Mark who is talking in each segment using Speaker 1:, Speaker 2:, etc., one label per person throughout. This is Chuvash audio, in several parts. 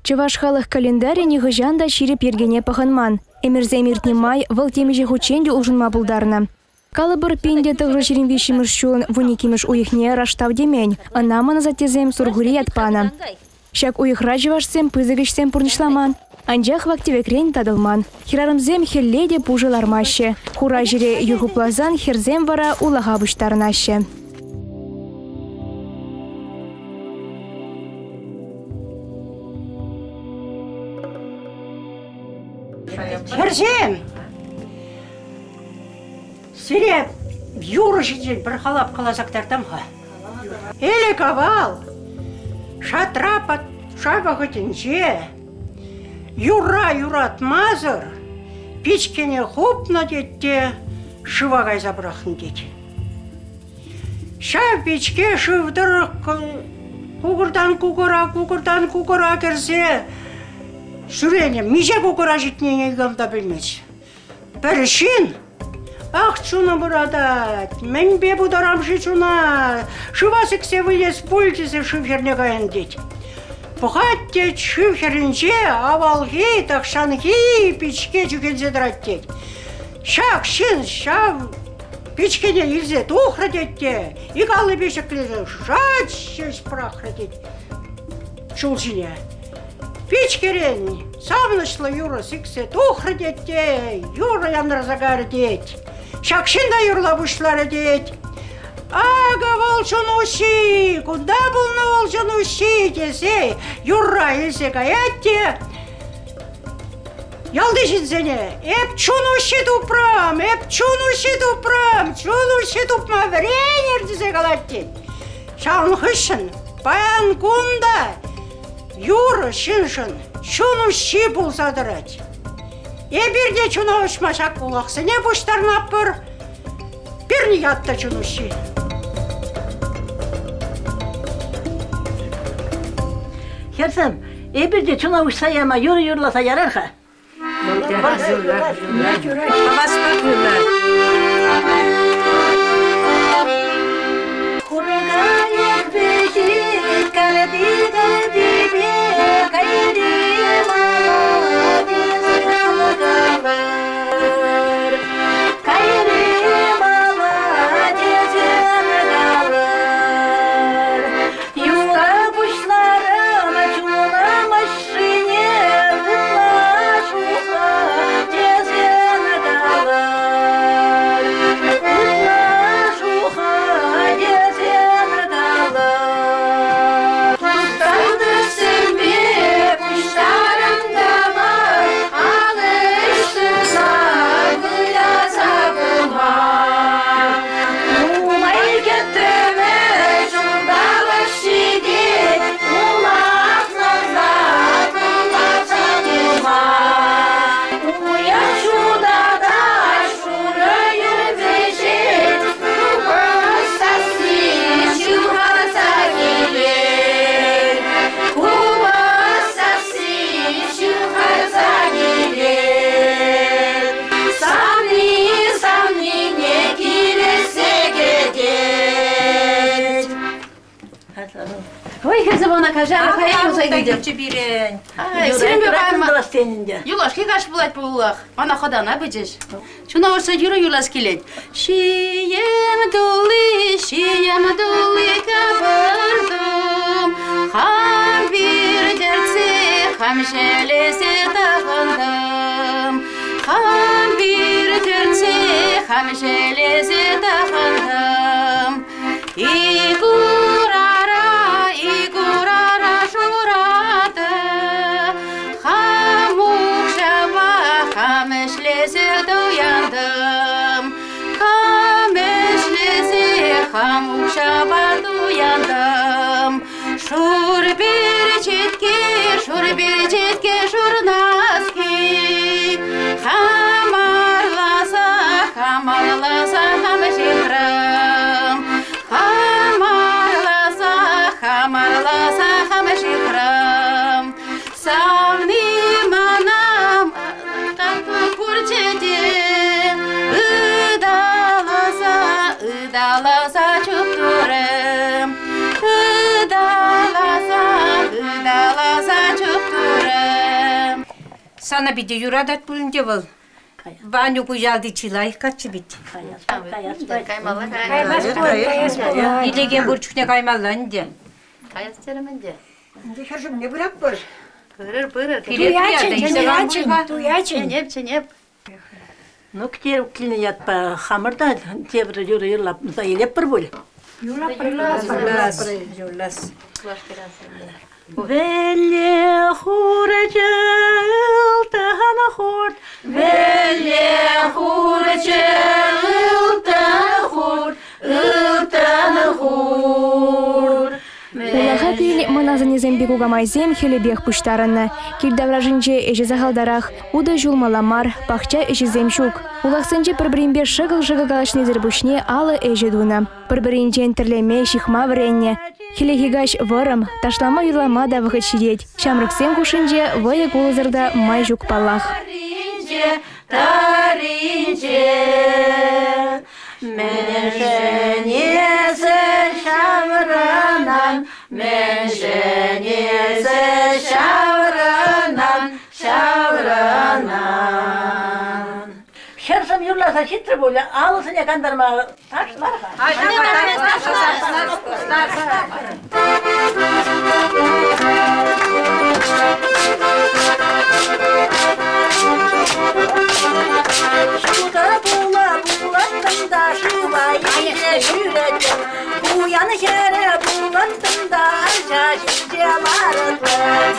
Speaker 1: Чӑваш халӑх календарӗ нихӑҫан та ҫирӗп йӗркене пӑхӑнман. Ӗмӗрсем иртнӗ май вӑл темиҫе хутчен те улшӑнма пултарнӑ. Калӑпӑр, 1923 ҫулӑн 12-мӗш уйӑхне раштав темен, ӑна мӑн асаттесем Сурхури ят панӑ. Ҫак уйӑхра чӑвашсем пысӑк ӗҫсем пурнӑҫламан, анчах вак-тӗвекрен татӑлман. Хӗрарӑмсем хӗлле те пушӑ лармаҫҫӗ. Хура ҫӗре юр хупласан хӗрсем вара улаха пуҫтарӑнаҫҫӗ.
Speaker 2: Хӗрсем! Сире юрӑ ҫинчен пӗр халап каласа кӑтартам-ха. Ӗлӗк-авал шатра патша вӑхӑтӗнче юрра юратмасӑр пичкене хупнӑ тет те шыва кайса пӑрахнӑ тет. Ҫав пичке шыв тӑрӑх кукӑртан кукӑра, кукӑртан кукӑра кӗрсе ҫӳренӗ. Миҫе кукӑра ҫитнине никам та пӗлмест. Пӗр ҫын ах чунӑм ыратать, мӗнпе путарам-ши чуна, шыва сиксе вилес пуль тесе шыв хӗрне каян тет. Пӑхать тет, шыв хӗрринче авалхи, тахҫанхи пичке чӳхенсе тӑрать тет. Ҫак ҫын ҫав пичкене илсе тухрӗ тет те ик аллипе ҫӗклесе шать ҫеҫ пӑрахрӗ тет ҫул ҫине. Пичкерен савӑнӑҫлӑ юрӑ сиксе тухрӗ тет те юрӑ янраса кайрӗ тет. Ҫак ҫын та юрла пуҫларӗ тет. Акӑ вӑл чун уҫҫи, кунта пулнӑ вӑл чун уҫҫи тесе юрра илсе каять те ялти ҫынсене эп чун уҫҫи тупрӑм, эп чун уҫҫи тупрӑм, чун уҫҫи тупма вӗренӗр тесе калать тет. Ҫавӑн хыҫҫӑн паян кун та юрӑ ҫыншӑн чун уҫҫи пулса тӑрать. Эпир те чуна уҫма ҫак улахсене пуҫтарнатпӑр. Пирӗн ят та чун уҫҫи.
Speaker 3: Хӗрсем, эпир те чуна уҫса яма юрӑ юрласа ярар-ха.
Speaker 4: Хаваспах юрлар.
Speaker 3: Хуракаек вӗҫет, калати-калатипе, кайри молодец калӑр. Кайри молодец калӑр. Юра пуҫларӑм чунӑм ӑшшине ытла шуха тесе калар. Ытла шуха тесе калар.
Speaker 4: Тантӑшсемпе пуҫтарӑнтӑмӑр, алӑ ӗҫ туса выляса кулма. Нумай кӗтрӗмӗр, ҫулталӑк ҫитет, улахланса тулласа пыма. Уяв ҫутатать, шурӑ юр вӗҫет, купӑс сасси ҫывхарса килет. Купӑс сасси ҫывхарса килет. Савни савнине килессе кӗтет.
Speaker 5: Ой, хӗрсе мана каҫар, хаяр пулса килтӗм.
Speaker 3: пирӗн.
Speaker 5: Сирӗнпе паян
Speaker 3: тӑвас тен ӗнтӗ.
Speaker 5: Юлашки каҫ пулать пуллах. Мана хӑтана пычӗҫ. Чуна ӑшса юрӑ юрлас килет. Ҫием тулли, ҫием тулли капӑртум, хам пир тӗртсе, хам ҫӗлесе тӑхӑнтӑм. Хам пир тӗртсе, хам ҫӗлесе тӑхӑнтӑм. Ик урара, ик урара шуратӑ, хам укҫапа хам ӗҫлесе туянтӑм. Хам ӗҫлесе хам укҫапа туянтӑм. Шур перчетке, шур перчетке, шур носки. Хам арласа, хам арласа, хам ҫыхрӑм. Хам арласа, хам арласа, хам ҫыхрӑм. Савни мана курчӗ те ыталаса, ыталаса чуптурӗ. Ыталаса, ыталаса чуптурӗ.
Speaker 6: Сана питӗ юратать пуль ӗнтӗ вӑл. Ванюк ялти чи лайӑх каччӑ пит.
Speaker 5: Каймалла,
Speaker 6: каймалла. Илекен пур чухне каймалла ӗнтӗ.
Speaker 5: Каяс терӗм ӗнтӗ.
Speaker 2: Ӗнтӗ хӗр ҫумне пыратпӑр.
Speaker 5: Пырӑр, пырӑр.
Speaker 2: Туячӗн, туячӗн.
Speaker 5: Чӗнеп, чӗнеп.
Speaker 3: Ну, килнӗ ятпа хамӑр та тепӗр юрӑ юрласа илетпӗр пуль.
Speaker 6: Юрлас, юрлас.
Speaker 3: Вӗлле хурчӗ ылтӑн хурт, вӗлле хурчӗ ылтӑн хурт, ылтӑн хурт.
Speaker 1: Улаха пил мӑн асаннесемпе кукамайсем хӗлӗпех пуҫтарӑннӑ. Кил таврашӗнче ӗҫӗ сахалтарах, утӑ ҫулмалла мар, пахча ӗҫӗсем ҫук. Улахсенче пӗр-пӗринпе шӑкӑл-шӑкӑл калаҫнисӗр пуҫне алӑ ӗҫӗ тунӑ. Пӗр-пӗринчен тӗрлеме, ҫыхма вӗреннӗ. Хӗллехи каҫ вӑрӑм, ташлама-юрлама та вӑхӑт ҫитет. Ҫамрӑксем хушшинче вӑйӑ-кулӑсӑр та май ҫук паллах.
Speaker 3: Таринче, мӗншӗн эсӗ ҫаврӑнан, мӗншӗн эсӗ ҫаврӑнан, ҫаврӑнан. Хӗрсем юрласа ҫитрӗ пулӗ, алӑсене кантарма ташлар-ха. Ҫутӑ пула пулаттӑм та шыва илсе ҫӳреттӗм. Пуян хӗрӗ пулаттӑм та арча ҫинче ларӑттӑм.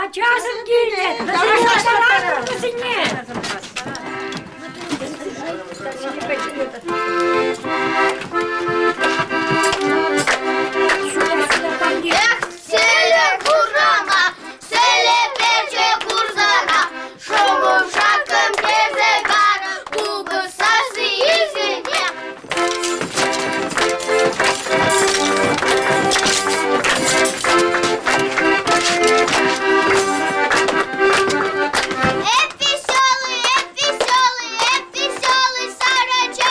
Speaker 2: Ачасем килнӗ! Ташлаттаратпӑр вӗсене!
Speaker 4: Эх, селе курама, селе перче курсана, шӑмӑ-шакӑм персе карӑ, купӑс сасси илсене. Эп веселый, эп веселый, эп веселый сарача,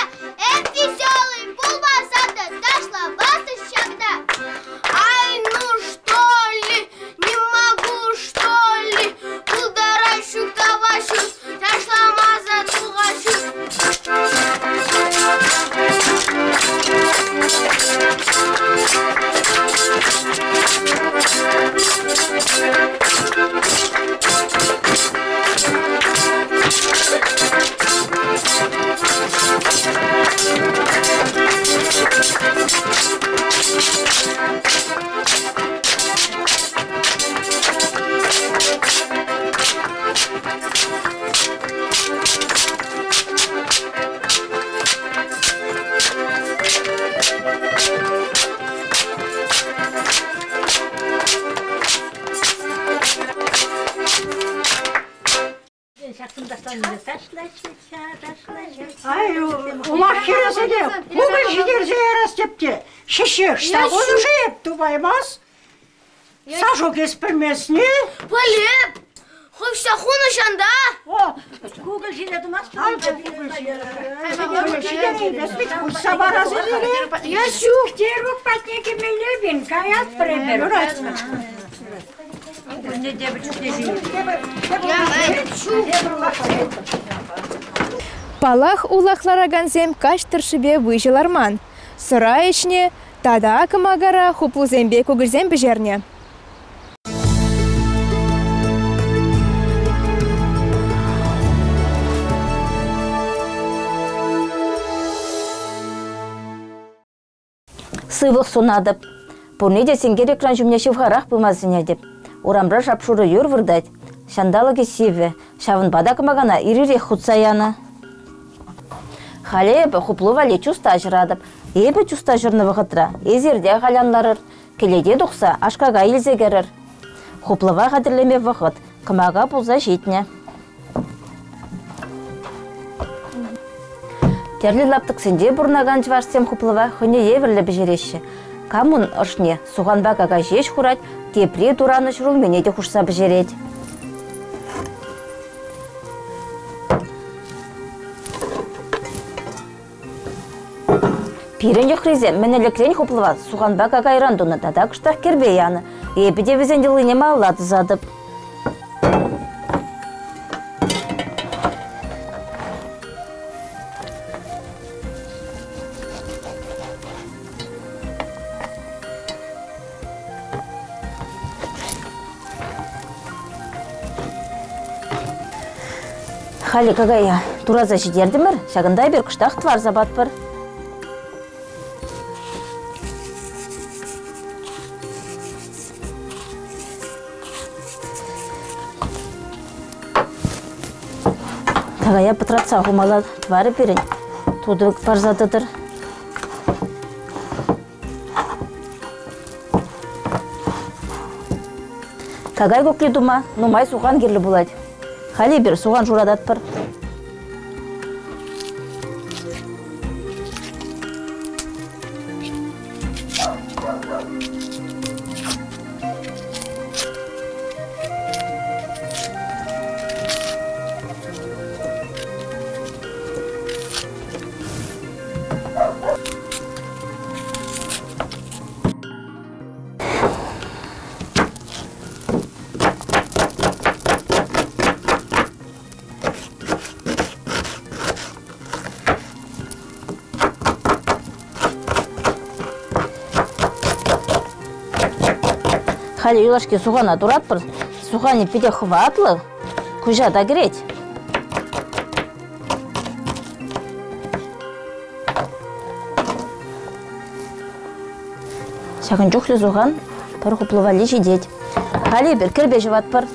Speaker 4: эп веселый пулмасан та ташламастӑн ҫакна. Ай, ну что ли, не могу что ли, пултарай ҫук, тавай ҫук, ташламаса тухас ҫук.
Speaker 2: Ай, улах хӗресене кукӑль ҫитерсе ярас теп те, ҫӗҫҫех ҫта эп тупаймас. Сашук эс пӗлмесне?
Speaker 4: Пӗлеп! Хӑҫса хунӑ ҫанта!
Speaker 2: О,
Speaker 3: Кукӑль ҫине тумастӑн.
Speaker 2: Ай, кукӑль ҫитереймест, пуҫса парас иле.
Speaker 7: Я ҫук, Терук патне кӗмелле пин, каятпӑр эпир.
Speaker 2: Юрать.
Speaker 1: Паллах, улах ларакансем каҫ тӑршшӗпе выҫӑ ларман. Сӑра ӗҫнӗ, Тата кӑмакара хуплусемпе кукӑльсем пӗҫернӗ.
Speaker 8: Сывлӑх сунатӑп. Пурне те сенкер экран ҫумне ҫывхарах пыма сӗнетӗп. Урамра шап-шурӑ юр выртать. Ҫанталӑкӗ сивӗ, ҫавӑнпа та кӑмакана ир-ирех хутса янӑ. Халӗ эпӗ хуплу валли чуста ҫӑратӑп. Эпӗ чуста ҫӑрнӑ вӑхӑтра эсир те халь ан ларӑр. Кӗлете тухса аш-какай илсе кӗрӗр. Хуплӑва хатӗрлеме вӑхӑт, кӑмака пулса ҫитнӗ. Тӗрлӗ лаптӑксенче пурӑнакан чӑвашсем хуплӑва хӑйне евӗрлӗ пӗҫереҫҫӗ. Кам ун ӑшне суханпа какай ҫеҫ хурать, тепри туранӑ ҫӗрулмине те хушса пӗҫерет. Пирӗн йӑхрисем мӗн ӗлӗкрен хуплӑва суханпа какайран тунӑ тата кӑштах кӗрпе янӑ. Эпӗ те вӗсен йӑлине малалла тӑсатӑп. Халӗ какая тураса ҫитертӗмӗр, ҫакӑнта эпир кӑштах тӑвар сапатпӑр. Какая пӑтратса хумалла тӑварӗ пирӗн. Тутӑ парса тӑтӑр. Какай кукли тума нумай сухан кирлӗ пулать. Халӗ эпир сухан шурататпӑр. Халӗ юлашки сухана туратпӑр. Суханӗ питӗ хӑватлӑ, куҫа та кӗрет. Ҫакӑн чухлӗ сухан пӗр хуплу валли ҫитет. Халӗ эпир кӗрпе ҫӑватпӑр.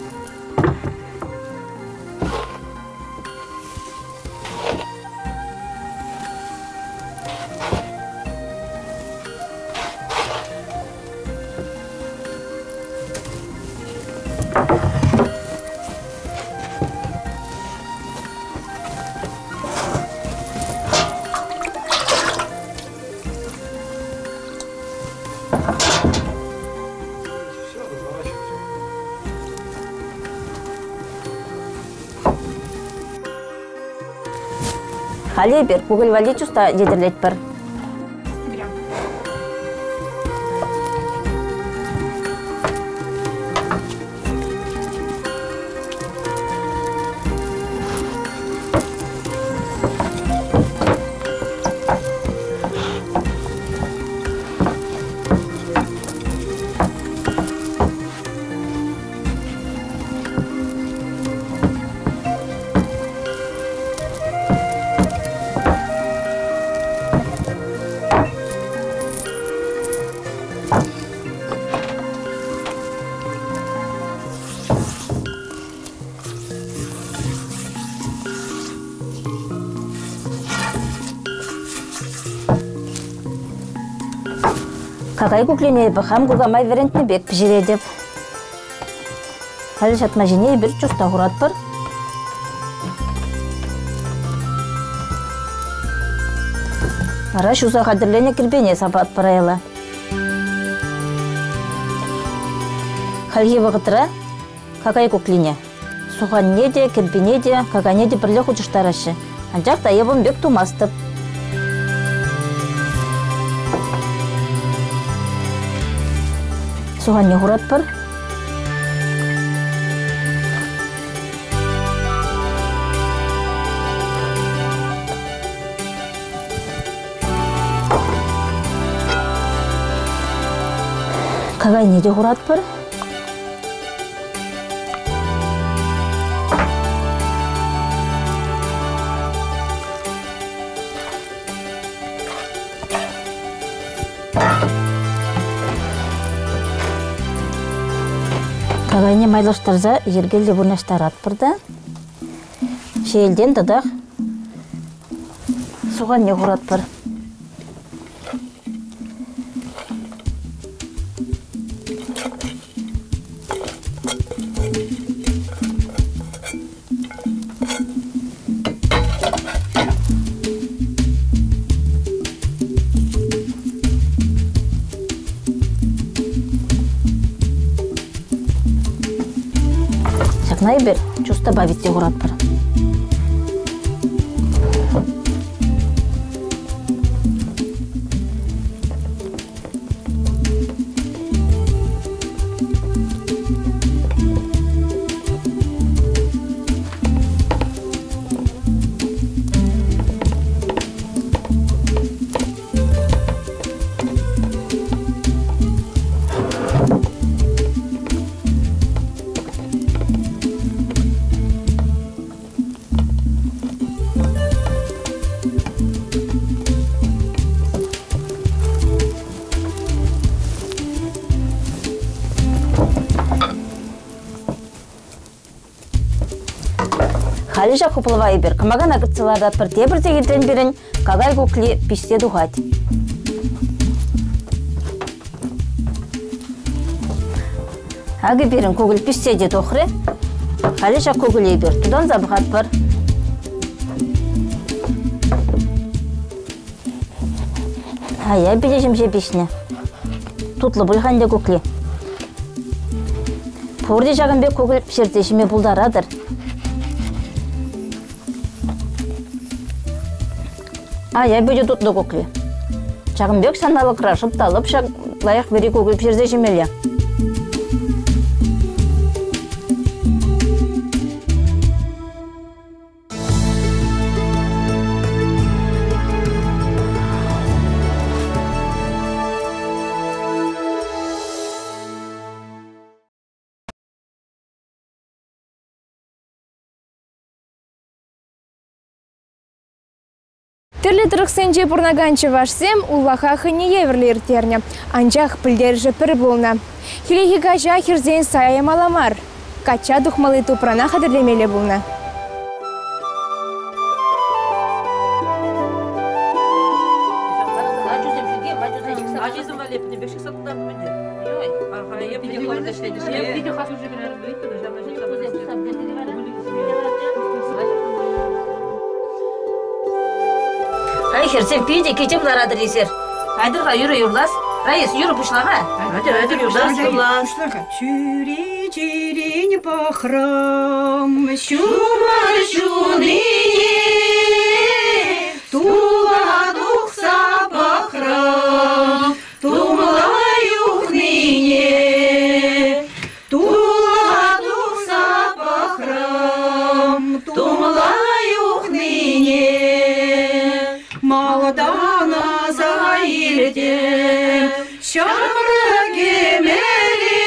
Speaker 8: Халӗ эпир кукӑль валли чуста йӗтӗрлетпӗр. Какай куклине эпӗ хам кукамай вӗрентнӗ пек пӗҫеретӗп. Халӗ ҫатма ҫине эпир чуста хуратпӑр. Вара ҫуса хатӗрленӗ кӗрпене сапатпӑр аяла. Хальхи вӑхӑтра какай куклине суханне те, кӗрпине те, какайне те пӗрле хутӑштараҫҫӗ. Анчах та эп ун пек тумастӑп. Суханне хуратпӑр. Какайне те хуратпӑр. Какайне майлаштарса йӗркеллӗ вырнаҫтаратпӑр та ҫиелтен татах суханне хуратпӑр. Ҫакна эпир чустапа витсе хуратпӑр. Халӗ ҫак хуплӑва эпир кӑмакана кӗртсе лартатпӑр. Тепӗр сехетрен пирӗн какай кукли пиҫсе тухать. Акӑ пирӗн кукӑль пиҫсе те тухрӗ. Халӗ ҫак кукӑле эпир тутанса пӑхатпӑр. Ая питӗ ҫемҫе пиҫнӗ. Тутлӑ пуль-ха ӗнтӗ кукли. Пурте ҫакӑн пек кукӑль пӗҫерсе ҫиме пултаратӑр. Ая питӗ тутлӑ кукли. Ҫакӑн пек ҫанталӑкра шӑп та лӑп ҫак лайӑх вӗри кукӑль пӗҫерсе ҫимелле.
Speaker 1: Тӗрлӗ тӑрӑхсенче пурӑнакан чӑвашсем уллаха хӑйне евӗрлӗ ирттернӗ. Анчах пӗлтерӗшӗ пӗр пулнӑ. Хӗллехи каҫа хӗрсен сая ямалла мар. Качча тухмалли тупрана хатӗрлемелле пулнӑ.
Speaker 8: Ай, хӗрсем, питӗ кичем ларатӑр эсир. Айтӑр-ха юрӑ юрлас. Раис, юрӑ пуҫла-ха.
Speaker 2: Айтӑр, айтӑр, юрлас, юрлас. Чӳречерен пӑхрӑм, ҫумӑр ҫунине, тула тухса пӑхрӑм, тумла юхнине. Тула тухса пӑхрӑм, тумла юхнине. Малтан аса илтӗм ҫамрӑк ӗмӗре,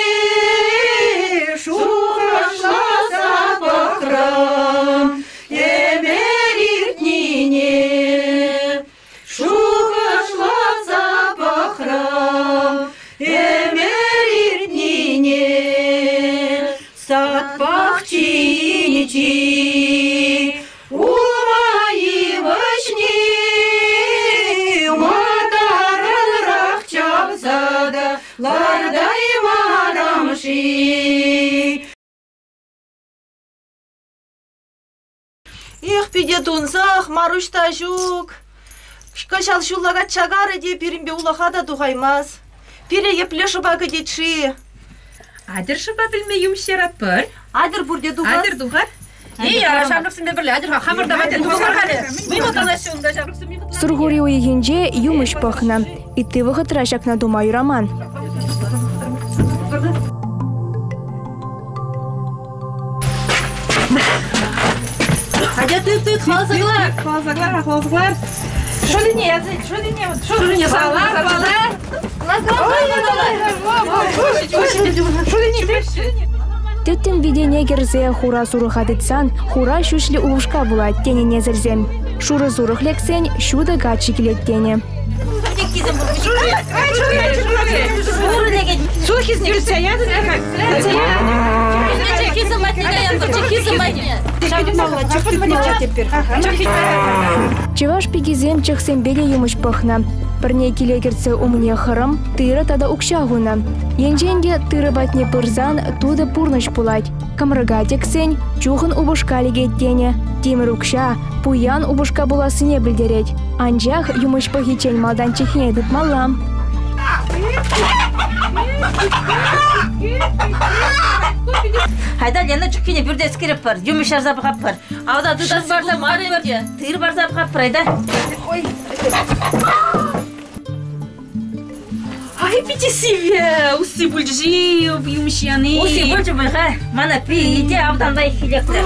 Speaker 2: шухӑшласа пӑхрӑм ӗмӗр иртнине. Шухӑшласа пӑхрӑм ӗмӗр иртнине, сад пахчинчи улма йывӑҫне матаранрах чавса та лартаймарӑм-ши?
Speaker 9: Эх, питӗ тунсӑх, Маруҫ та ҫук. Кӑҫал ҫулла качча карӗ те пирӗнпе улаха та тухаймас. Пире епле шӑпа кӗтет-ши?
Speaker 10: Атьӑр шӑпа пӗлме юмӑҫ яратпӑр.
Speaker 9: Атьӑр пурте тухар.
Speaker 10: Атьӑр тухар. Эй, ара, ҫамрӑксемпе пӗрле атьӑр-ха, хамӑр та атьӑр тухар-ха. Мӗн хӑтланаҫҫӗ унта ҫамрӑксем?
Speaker 1: Сурхури уйӑхӗнче юмӑҫ пӑхнӑ. Ытти вӑхӑтра ҫакна тума юраман.
Speaker 9: Атя тыт, тыт, хваласа кӑлар.
Speaker 10: Хваласа кӑлар, хваласа кӑлар. Шӑлине, шӑлине,
Speaker 9: шӑлине,
Speaker 10: Хвала, хвала.
Speaker 1: Тӗттӗм витене кӗрсе хура сурӑха тытсан хура ҫӳҫлӗ упӑшка пулать тенӗ несӗлсем. Шурӑ сурӑх лексен ҫутӑ каччӑ килет тенӗ. Чӑваш пикисем чӑхсемпе те юмӑҫ пӑхнӑ. Пӗрне киле кӗртсе умне хӑрӑм, тырӑ тата укҫа хунӑ. Енчен те тырӑ патне пырсан тутӑ пурнӑҫ пулать. Кӑмрӑка тӗксен чухӑн упӑшка лекет тенӗ. Тимӗр укҫа пуян упӑшка пулассине пӗлтерет. Анчах юмӑҫ пӑхиччен малтан чӑххине тытмалла.
Speaker 8: Айда Лена чӑххине пӳрте кӗрӗпӗр, юмӑҫ ярса пӑхатпӑр. Авта тытас парса пӑхатпӑр, тыр парса пӑхатпӑр, айда.
Speaker 10: Ой. Ай, питӗ сивӗ, усси пулчӗ-ши юмӑҫ яни.
Speaker 8: Усси пулчӗ пуль-ха. Мана питӗ автанпа хилекрӗ.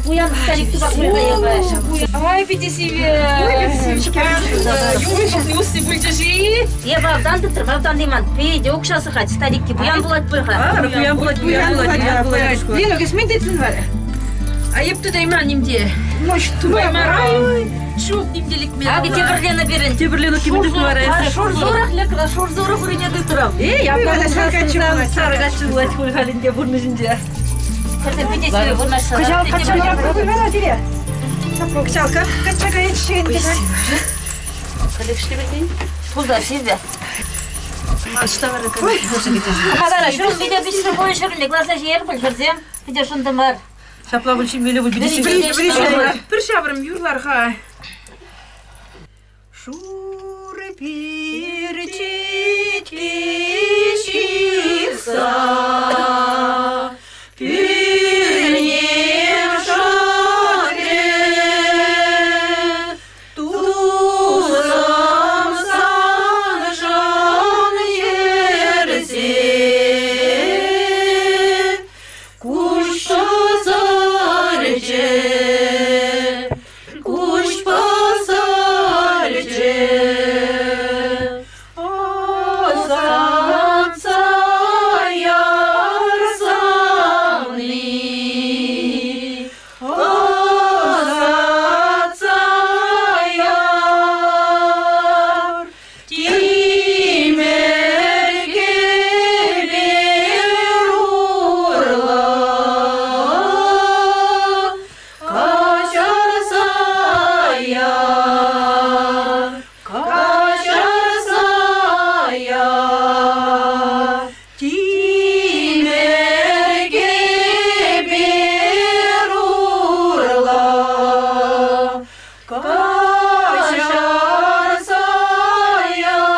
Speaker 8: Пуян старик тупак
Speaker 10: Ай, питӗ сивӗ. Юмӑҫ усси пулчӗ-ши?
Speaker 8: Эпӗ автан тытрӑм, автан ман питӗ укҫа сыхать, старикки пуян пулать пуль-ха.
Speaker 10: Пуян пулать, пуян пулать, пуян пулать. Лена, кӗсмен тетсен вара? А еп тытайман нимте. Тупаймарам. Ҫук, нимте лекмен.
Speaker 8: Акӑ тепӗр Лена пирӗн.
Speaker 10: Тепӗр Лена кимӗ тытнӑ вара.
Speaker 8: Шур сурӑх лекрӗ, шур сурӑх урине тытрӑм.
Speaker 10: Эй, апла сарӑ каччӑ пулать пуль халӗнче пурнӑҫӗнче.
Speaker 8: Хӗрсем питӗ сивӗ вырнаҫса.
Speaker 7: Кӑҫал качча кайма Кӑҫал качча каять-ши ӗнтӗ.
Speaker 8: Тулта сивӗ. Хатара ҫурӑм питӗ пиҫрӗ пуль, ҫурӑмне класа ҫиер пуль хӗрсем. Питӗ шӑнтӑмӑр.
Speaker 10: Ҫапла пуль ҫимелле пуль питӗ Пӗр ҫаврӑм юрлар-ха.
Speaker 2: Шурӑ пир чикки ҫыхса пӳрнем шӑтрӗ. Тусӑм саншӑн йӗрсе куҫ пӑсӑлчӗ, куҫ пӑсӑлчӗ. Ӑсатса ярсан-и, ӑсатса яр. Тимӗр кӗпер урлӑ каҫарса яр, каҫарса яр. Тимӗр кӗпер урлӑ каҫарса яр.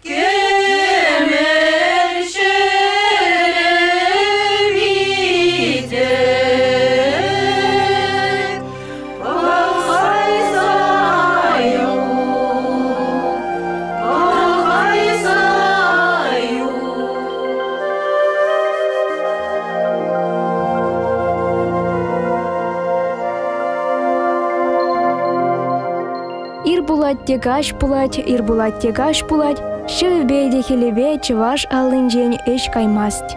Speaker 2: Кӗмӗл ҫӗрӗ витӗр пӑхайса юл, пӑхайса юл.
Speaker 1: Ир пулать те каҫ пулать, ир пулать те каҫ пулать, ҫӑвӗпе те хӗлӗпе чӑваш аллинчен ӗҫ каймасть.